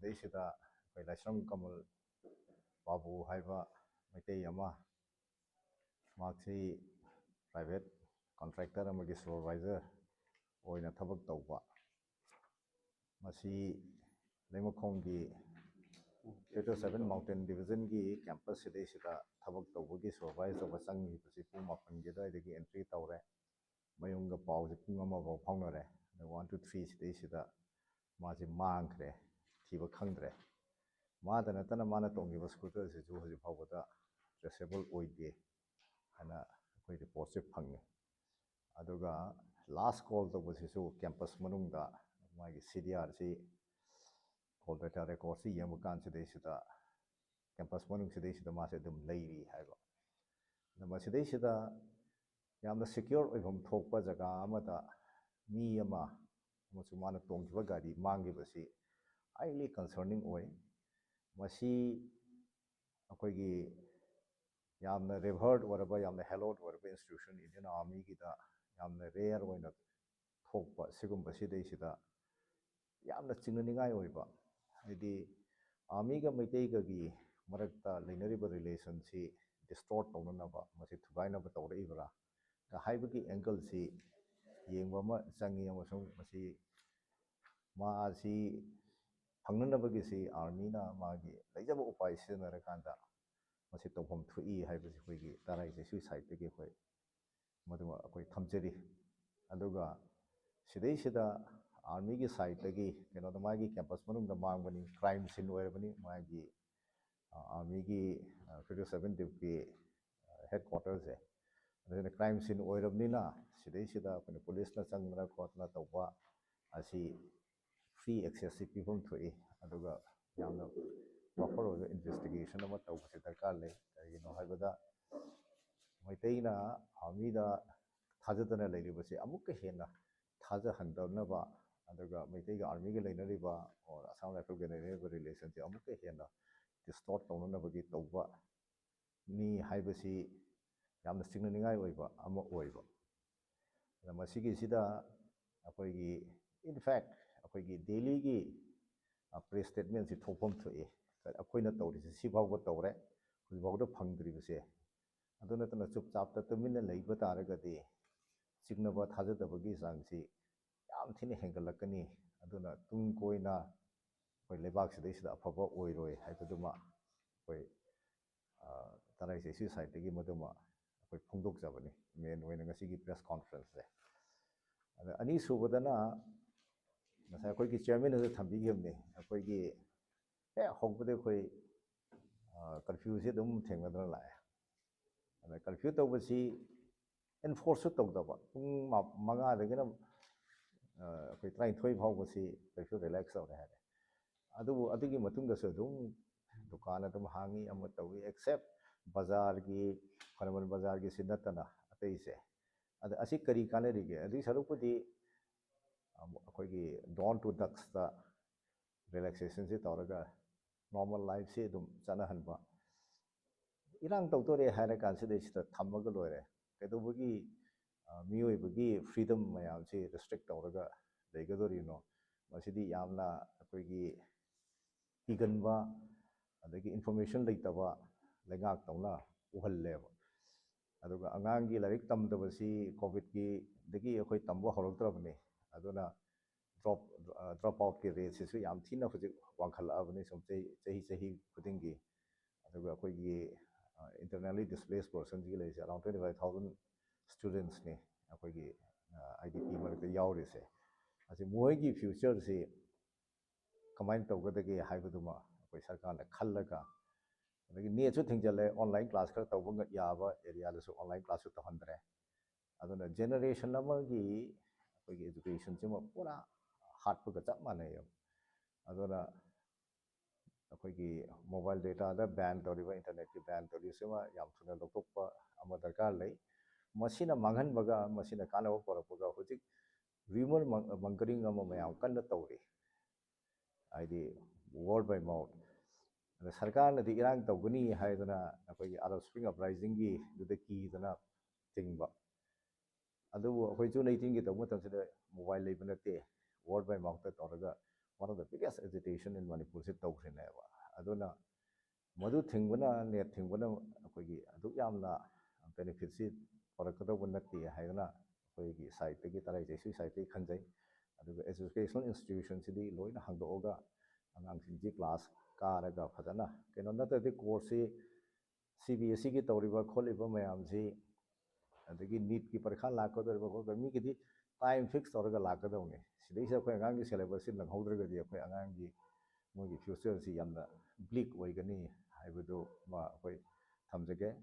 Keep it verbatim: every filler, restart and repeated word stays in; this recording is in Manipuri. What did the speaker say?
ꯁꯤꯗꯩꯁꯤꯗ ꯑꯩꯈꯣꯏ ꯂꯥꯏꯁ꯭ꯔꯝ ꯀꯃꯜ ꯕꯥꯕꯨ ꯍꯥꯏꯕ ꯃꯩꯇꯩ ꯑꯃ, ꯃꯍꯥꯛꯁꯤ private contractor ꯑꯃꯒꯤ supervisor ꯑꯣꯏꯅ ꯊꯕꯛ ꯇꯧꯕ, ꯃꯁꯤ ꯂꯩꯃꯈꯣꯡꯒꯤ Greater Seven Mountain Division ꯒꯤ campus ꯁꯤꯗꯩꯁꯤꯗ ꯊꯕꯛ ꯇꯧꯕꯒꯤ supervise ꯇꯧꯕ ꯆꯪꯉꯤꯕꯁꯤ ꯄꯨꯡ ꯃꯥꯄꯟꯒꯤ ꯑꯗꯨꯋꯥꯏꯗꯒꯤ entry ꯇꯧꯔꯦ꯫ ꯃꯌꯨꯝꯒ ꯄꯥꯎꯁꯦ ꯄꯨꯡ ꯑꯃ ꯐꯥꯎ ꯐꯥꯎꯅꯔꯦ꯫ ꯑꯗ one to three ꯁꯤꯗꯩꯁꯤꯗ ꯃꯥꯁꯦ ꯃꯥꯡꯈ꯭ꯔꯦ, ꯊꯤꯕ ꯈꯪꯗ꯭ꯔꯦ꯫ ꯃꯥꯗ ꯅꯠꯇꯅ ꯃꯥꯅ ꯇꯣꯡꯈꯤꯕ scooter ꯁꯤꯁꯨ ꯍꯧꯖꯤꯛ ꯐꯥꯎꯕꯗ traceable ꯑꯣꯏꯗꯦ ꯍꯥꯏꯅ ꯑꯩꯈꯣꯏ report ꯁꯦ ꯐꯪꯉꯦ꯫ ꯑꯗꯨꯒ last call ꯇꯧꯕꯁꯤꯁꯨ campus ꯃꯅꯨꯡꯗ ꯃꯥꯒꯤ C D R ꯁꯤ, call data record ꯁꯤ ꯌꯦꯡꯕ ꯀꯥꯟꯁꯤꯗꯩꯁꯤꯗ campus ꯃꯅꯨꯡꯁꯤꯗꯩꯁꯤꯗ ꯃꯥꯁꯦ ꯑꯗꯨꯝ ꯂꯩꯔꯤ ꯍꯥꯏꯕ꯫ ꯑꯗ ꯃꯁꯤꯗꯩꯁꯤꯗ ꯌꯥꯝꯅ secure ꯑꯣꯏꯐꯝ ꯊꯣꯛꯄ ꯖꯒꯥ ꯑꯃꯗ ꯃꯤ ꯑꯃ ꯑꯃꯁꯨꯡ ꯃꯥꯅ ꯇꯣꯡꯈꯤꯕ ꯒꯥꯔꯤ ꯃꯥꯡꯈꯤꯕꯁꯤ highly concerning ꯑꯣꯏ꯫ ꯃꯁꯤ ꯑꯩꯈꯣꯏꯒꯤ ꯌꯥꯝꯅ revered ꯑꯣꯏꯔꯕ, ꯌꯥꯝꯅ hallowed ꯑꯣꯏꯔꯕ institution Indian Army ꯒꯤꯗ ꯌꯥꯝꯅ rare ꯑꯣꯏꯅ ꯊꯣꯛꯄ ꯁꯤꯒꯨꯝꯕ ꯁꯤꯗꯩꯁꯤꯗ ꯌꯥꯝꯅ ꯆꯤꯡꯅꯅꯤꯡꯉꯥꯏ ꯑꯣꯏꯕ, ꯍꯥꯏꯗꯤ army ꯒ ꯃꯩꯇꯩꯒꯒꯤ ꯃꯔꯛꯇ ꯂꯩꯅꯔꯤꯕ relation ꯁꯤ distort ꯇꯧꯅꯅꯕ, ꯃꯁꯤ ꯊꯨꯒꯥꯏꯅꯕ ꯇꯧꯔꯛꯏꯕ꯭ꯔꯥ ꯍꯥꯏꯕꯒꯤ angle ꯁꯤ ꯌꯦꯡꯕ ꯑꯃ ꯆꯪꯉꯤ꯫ ꯑꯃꯁꯨꯡ ꯃꯁꯤ ꯃꯥ ꯑꯁꯤ ꯐꯪꯅꯅꯕꯒꯤꯁꯤ army ꯅ ꯃꯥꯒꯤ ꯂꯩꯖꯕ ꯎꯄꯥꯏ ꯁꯤꯖꯤꯟꯅꯔꯀꯥꯟꯗ ꯃꯁꯤ ꯇꯧꯐꯝ ꯊꯣꯛꯏ ꯍꯥꯏꯕꯁꯤ ꯑꯩꯈꯣꯏꯒꯤ ꯇꯔꯥꯏꯁꯦ ꯁꯤ side ꯇꯒꯤ ꯑꯩꯈꯣꯏ ꯃꯗꯨꯃ ꯑꯩꯈꯣꯏ ꯊꯝꯖꯔꯤ꯫ ꯑꯗꯨꯒ ꯁꯤꯗꯩꯁꯤꯗ army ꯒꯤ side ꯇꯒꯤ ꯀꯩꯅꯣꯗ ꯃꯥꯒꯤ campus ꯃꯅꯨꯡꯗ ꯃꯥꯡꯕꯅꯤ, crime scene ꯑꯣꯏꯔꯕꯅꯤ ꯃꯥꯒꯤ, ꯑ, army ꯒꯤ, ꯑ, Fifty Seven Div ꯀꯤ, ꯑ, headquarter ꯁꯦ꯫ ꯑꯗꯨꯅ crime scene ꯑꯣꯏꯔꯕꯅꯤꯅ ꯁꯤꯗꯩꯁꯤꯗ ꯑꯩꯈꯣꯏꯅ police ꯅ ꯆꯪꯗꯅ ꯈꯣꯠꯇꯅ ꯇꯧꯕ ꯑꯁꯤ free access ꯁꯤ ꯄꯤꯐꯝ ꯊꯣꯛꯏ꯫ ꯑꯗꯨꯒ ꯌꯥꯝꯅ proper ꯑꯣꯏꯕ investigation ꯑꯃ ꯇꯧꯕꯁꯤ ꯗꯔꯀꯥꯔ ꯂꯩ꯫ ꯀꯔꯤꯒꯤꯅꯣ ꯍꯥꯏꯕꯗ ꯃꯩꯇꯩꯅ army ꯗ ꯊꯥꯖꯗꯅ ꯂꯩꯔꯤꯕꯁꯤ ꯑꯃꯨꯛꯀ ꯍꯦꯟꯅ ꯊꯥꯖꯍꯟꯗꯅꯕ, ꯑꯗꯨꯒ ꯃꯩꯇꯩꯒ army ꯒ ꯂꯩꯅꯔꯤꯕ or Assam Rifle ꯒ ꯂꯩꯅꯔꯤꯕ relation ꯁꯦ ꯑꯃꯨꯛꯀ ꯍꯦꯟꯅ distort ꯇꯧꯅꯅꯕꯒꯤ ꯇꯧꯕ ꯅꯤ ꯍꯥꯏꯕꯁꯤ ꯌꯥꯝꯅ ꯆꯤꯡꯅꯅꯤꯡꯉꯥꯏ ꯑꯣꯏꯕ ꯑꯃ ꯑꯣꯏꯕ꯫ ꯑꯗ ꯃꯁꯤꯒꯤꯁꯤꯗ ꯑꯩꯈꯣꯏꯒꯤ, in fact, ꯑꯩꯈꯣꯏꯒꯤ ꯗꯦꯜꯂꯤꯒꯤ, ꯄ꯭ꯔꯦꯁ ꯁ꯭ꯇꯦꯠꯃꯦꯟꯁꯤ ꯊꯣꯛꯐꯝ ꯊꯣꯛꯏ꯫ ꯑꯩꯈꯣꯏꯅ ꯇꯧꯔꯤꯁꯦ ꯁꯤꯐꯥꯎꯕ ꯇꯧꯔꯦ, ꯍꯧꯖꯤꯛꯐꯥꯎꯗ ꯐꯪꯗ꯭ꯔꯤꯕꯁꯦ꯫ ꯑꯗꯨ ꯅꯠꯇꯅ ꯆꯨꯞ ꯆꯥꯞꯇ ꯇꯨꯃꯤꯟꯅ ꯂꯩꯕ ꯇꯥꯔꯒꯗꯤ ꯆꯤꯡꯅꯕ ꯊꯥꯖꯗꯕꯒꯤ ꯆꯥꯡꯁꯤ ꯌꯥꯝ ꯊꯤꯅ ꯍꯦꯟꯒꯠꯂꯛꯀꯅꯤ꯫ ꯑꯗꯨꯅ ꯇꯨꯡ ꯀꯣꯏꯅ ꯑꯩꯈꯣꯏ ꯂꯩꯕꯥꯛꯁꯤꯗꯩꯁꯤꯗ ꯑꯐꯕ ꯑꯣꯏꯔꯣꯏ ꯍꯥꯏꯕꯗꯨꯃ ꯑꯩꯈꯣꯏ ꯇꯔꯥꯏꯁꯦ ꯁꯤ ꯁꯥꯏꯠꯇꯒꯤ ꯃꯗꯨꯃ ꯑꯩꯈꯣꯏ ꯐꯣꯡꯗꯣꯛꯆꯕꯅꯤ, ꯃꯦꯟ ꯑꯣꯏꯅ ꯉꯁꯤꯒꯤ ꯄ꯭ꯔꯦꯁ ꯀꯣꯟꯐ꯭ꯔꯦꯟꯁꯁꯦ꯫ ꯑꯗ ꯑꯅꯤꯁꯨꯕꯗꯅ ꯉꯁꯥꯏ ꯑꯩꯈꯣꯏꯒꯤ ꯆꯤꯌꯔꯃꯦꯟꯅꯁꯨ ꯊꯝꯕꯤꯈꯤꯕꯅꯤ, ꯑꯩꯈꯣꯏꯒꯤ ꯍꯦꯛ ꯍꯧꯕꯗ ꯑꯩꯈꯣꯏ ꯀꯔꯐ꯭ꯌꯨꯁꯦ ꯑꯗꯨꯝ ꯊꯦꯡꯅꯗꯨꯅ ꯂꯥꯛꯑꯦ꯫ ꯑꯗ ꯀꯔꯐ꯭ꯌꯨ ꯇꯧꯕꯁꯤ ꯑꯦꯟꯐꯣꯔꯁꯁꯨ ꯇꯧꯗꯕ, ꯄꯨꯡ ꯃꯉꯥꯗꯒꯤꯅ ꯑꯩꯈꯣꯏ ꯇꯔꯥꯅꯤꯊꯣꯏ ꯐꯥꯎꯕꯁꯤ ꯀꯔꯐ꯭ꯌꯨ ꯔꯤꯂꯦꯛꯁ ꯇꯧꯔꯦ ꯍꯥꯏꯔꯦ꯫ ꯑꯗꯨꯕꯨ ꯑꯗꯨꯒꯤ ꯃꯇꯨꯡꯗꯁꯨ ꯑꯗꯨꯝ ꯗꯨꯀꯥꯟ ꯑꯗꯨꯝ ꯍꯥꯡꯉꯤ, ꯑꯃ ꯇꯧꯏ, ꯑꯦꯛꯁꯦꯞ ꯕꯖꯥꯔꯒꯤ, ꯈ꯭ꯋꯥꯏꯔꯝꯕꯟ ꯕꯖꯥꯔꯒꯤꯁꯤ ꯅꯠꯇꯅ ꯑꯇꯩꯁꯦ꯫ ꯑꯗ ꯑꯁꯤ ꯀꯔꯤ ꯀꯥꯟꯅꯔꯤꯒꯦ? ꯑꯗꯨꯒꯤ ꯁꯔꯨꯛꯄꯨꯗꯤ ꯑꯩꯈꯣꯏꯒꯤ ꯗꯣꯟ ꯇꯨ ꯗꯛꯁꯇ ꯔꯤꯂꯦꯛꯁꯦꯁꯟꯁꯤ ꯇꯧꯔꯒ ꯅꯣꯔꯃꯦꯜ ꯂꯥꯏꯐꯁꯤ ꯑꯗꯨꯝ ꯆꯠꯅꯍꯟꯕ꯫ ꯏꯔꯥꯡ ꯇꯧꯗꯣꯔꯦ ꯍꯥꯏꯔ ꯀꯥꯟꯁꯤꯗꯩꯁꯤꯗ ꯊꯝꯃꯒ ꯂꯣꯏꯔꯦ꯫ ꯀꯩꯗꯧꯕꯒꯤ ꯃꯤꯑꯣꯏꯕꯒꯤ ꯐ꯭ꯔꯤꯗꯝ ꯃꯌꯥꯝꯁꯤ ꯔꯦꯁꯇ꯭ꯔꯤꯛ ꯇꯧꯔꯒ ꯂꯩꯒꯗꯣꯔꯤꯅꯣ? ꯃꯁꯤꯗꯤ ꯌꯥꯝꯅ ꯑꯩꯈꯣꯏꯒꯤ ꯀꯤꯒꯟꯕ, ꯑꯗꯒꯤ ꯏꯟꯐꯣꯔꯃꯦꯁꯟ ꯂꯩꯇꯕ ꯂꯩꯉꯥꯛꯇꯧꯅ ꯎꯍꯜꯂꯦꯕ꯫ ꯑꯗꯨꯒ ꯑꯉꯥꯡꯒꯤ ꯂꯥꯏꯔꯤꯛ ꯇꯝꯗꯕꯁꯤ ꯀꯣꯚꯤꯗꯀꯤꯗꯒꯤ ꯑꯩꯈꯣꯏ ꯇꯝꯕ ꯍꯧꯔꯛꯇ꯭ꯔꯕꯅꯤ꯫ ꯑꯗꯨꯅ ꯗ꯭ꯔꯣꯞ ꯗ꯭ꯔꯣꯞ ꯑꯥꯎꯠꯀꯤ ꯔꯦꯠꯁꯤꯁꯨ ꯌꯥꯝ ꯊꯤꯅ ꯍꯧꯖꯤꯛ ꯋꯥꯡꯈꯠꯂꯛꯑꯕꯅꯤ ꯁꯨꯝ ꯆꯍꯤ ꯆꯍꯤ ꯆꯍꯤ ꯈꯨꯗꯤꯡꯒꯤ꯫ ꯑꯗꯨꯒ ꯑꯩꯈꯣꯏꯒꯤ ꯏꯟꯇꯔꯅꯦꯜꯂꯤ ꯗꯤꯁꯄ꯭ꯂꯦꯁ ꯄꯔꯁꯟꯁꯤꯒꯤ ꯂꯩꯔꯤꯁꯦ ꯑꯔꯥꯎꯟ ꯇ꯭ꯋꯦꯟꯇꯤ ꯐꯥꯏꯚ ꯊꯥꯎꯖꯟ ꯁ꯭ꯇꯨꯗꯦꯟꯠꯁꯅꯤ ꯑꯩꯈꯣꯏꯒꯤ ꯑꯥꯏ ꯗꯤ ꯄꯤ ꯃꯔꯛꯇ ꯌꯥꯎꯔꯤꯁꯦ꯫ ꯑꯁꯤ ꯃꯣꯏꯒꯤ ꯐ꯭ꯌꯨꯆꯔꯁꯤ ꯀꯃꯥꯏꯅ ꯇꯧꯒꯗꯒꯦ ꯍꯥꯏꯕꯗꯨꯃ ꯑꯩꯈꯣꯏ ꯁꯔꯀꯥꯔꯅ ꯈꯜꯂꯒ, ꯑꯗꯒꯤ ꯅꯦꯠꯁꯨ ꯊꯤꯡꯖꯤꯜꯂꯦ, ꯑꯣꯟꯂꯥꯏꯟ ꯀ꯭ꯂꯥꯁ ꯈꯔ ꯇꯧꯕ ꯌꯥꯕ ꯑꯦꯔꯤꯌꯥꯗꯁꯨ ꯑꯣꯟꯂꯥꯏꯟ ꯀ꯭ꯂꯥꯁꯁꯨ ꯇꯧꯍꯟꯗ꯭ꯔꯦ꯫ ꯑꯗꯨꯅ ꯖꯦꯅꯦꯔꯦꯁꯟ ꯑꯃꯒꯤ ꯑꯩꯈꯣꯏꯒꯤ ꯏꯗꯨꯀꯦꯁꯟꯁꯤꯃ ꯄꯨꯔꯥ ꯍꯥꯠꯄꯒ ꯆꯞ ꯃꯥꯟꯅꯩꯌꯦꯕ꯫ ꯑꯗꯨꯅ ꯑꯩꯈꯣꯏꯒꯤ ꯃꯣꯕꯥꯏꯜ ꯗꯦꯇꯥꯗ ꯕꯦꯟ ꯇꯧꯔꯤꯕ, ꯏꯟꯇꯔꯅꯦꯠꯀꯤ ꯕꯦꯟ ꯇꯧꯔꯤꯁꯤꯃ ꯌꯥꯝ ꯊꯨꯅ ꯂꯧꯊꯣꯛꯄ ꯑꯃ ꯗꯔꯀꯥꯔ ꯂꯩ꯫ ꯃꯁꯤꯅ ꯃꯥꯡꯍꯟꯕꯒ ꯃꯁꯤꯅ ꯀꯥꯟꯅꯕ ꯄꯨꯔꯛꯄꯒ ꯍꯧꯖꯤꯛ ꯔꯤꯃꯔ ꯃꯪꯀꯔꯤꯡ ꯑꯃ ꯃꯌꯥꯝ ꯀꯟꯅ ꯇꯧꯔꯤ, ꯍꯥꯏꯗꯤ ꯋꯥꯔꯗ ꯕꯥꯏ ꯃꯥꯎꯠ꯫ ꯑꯗ ꯁꯔꯀꯥꯔꯅꯗꯤ ꯏꯔꯥꯡ ꯇꯧꯒꯅꯤ ꯍꯥꯏꯗꯅ ꯑꯩꯈꯣꯏꯒꯤ ꯑꯔꯕ ꯁ꯭ꯄ꯭ꯔꯤꯡ ꯑꯞꯔꯥꯏꯖꯤꯡꯒꯤꯗꯨꯗ ꯀꯤꯗꯅ ꯆꯤꯡꯕ꯫ ꯑꯗꯨꯕꯨ ꯑꯩꯈꯣꯏ ꯖꯨꯟ ꯑꯩꯠꯇꯤꯟꯒꯤ ꯇꯧꯕ ꯃꯇꯝꯁꯤꯗ ꯃꯣꯕꯥꯏꯜ ꯂꯩꯕ ꯅꯠꯇꯦ, ꯋꯥꯔꯗ ꯕꯥꯏ ꯃꯥꯎꯠꯇ ꯇꯧꯔꯒ one of the biggest agitation in Manipur ꯁꯤ ꯇꯧꯈ꯭ꯔꯤꯅꯦꯕ꯫ ꯑꯗꯨꯅ ꯃꯗꯨ ꯊꯤꯡꯕꯅ, ꯅꯦꯠ ꯊꯤꯡꯕꯅ ꯑꯩꯈꯣꯏꯒꯤ ꯑꯗꯨꯛ ꯌꯥꯝꯅ ꯕꯦꯅꯤꯐꯤꯠꯁꯤ ꯄꯨꯔꯛꯀꯗꯧꯕ ꯅꯠꯇꯦ ꯍꯥꯏꯗꯅ ꯑꯩꯈꯣꯏꯒꯤ ꯁꯥꯏꯠꯇꯒꯤ, ꯇꯔꯥꯏ ꯆꯩꯁꯨꯒꯤ ꯁꯥꯏꯠꯇꯒꯤ ꯈꯟꯖꯩ꯫ ꯑꯗꯨꯒ educational institution ꯁꯤꯗꯤ ꯂꯣꯏꯅ ꯍꯥꯡꯗꯣꯛꯑꯒ ꯑꯉꯥꯡꯁꯤꯡꯁꯤ ꯀ꯭ꯂꯥꯁ ꯀꯥꯔꯒ ꯐꯖꯅ, ꯀꯩꯅꯣ ꯅꯠꯇ꯭ꯔꯗꯤ ꯀꯣꯔꯁꯁꯤ ꯁꯤ ꯕꯤ ꯑꯦꯁ ꯏꯒꯤ ꯇꯧꯔꯤꯕ ꯈꯣꯠꯂꯤꯕ ꯃꯌꯥꯝꯁꯤ, ꯑꯗꯒꯤ ꯅꯤꯠꯀꯤ ꯄꯔꯤꯈꯥ ꯂꯥꯛꯀꯗꯧꯔꯤꯕ ꯈꯣꯠꯄ, ꯃꯤꯒꯤꯗꯤ ꯇꯥꯏꯝ ꯐꯤꯛꯁ ꯇꯧꯔꯒ ꯂꯥꯛꯀꯗꯧꯅꯤ꯫ ꯁꯤꯗꯩꯁꯤꯗ ꯑꯩꯈꯣꯏ ꯑꯉꯥꯡꯒꯤ ꯁꯦꯂꯦꯕꯁꯁꯤ ꯅꯪꯍꯧꯗ꯭ꯔꯒꯗꯤ ꯑꯩꯈꯣꯏ ꯑꯉꯥꯡꯒꯤ ꯃꯣꯏꯒꯤ ꯐ꯭ꯌꯨꯆꯔꯁꯤ ꯌꯥꯝꯅ ꯕ꯭ꯂꯤꯛ ꯑꯣꯏꯒꯅꯤ ꯍꯥꯏꯕꯗꯨ ꯃꯥ ꯑꯩꯈꯣꯏ ꯊꯝꯖꯒꯦ꯫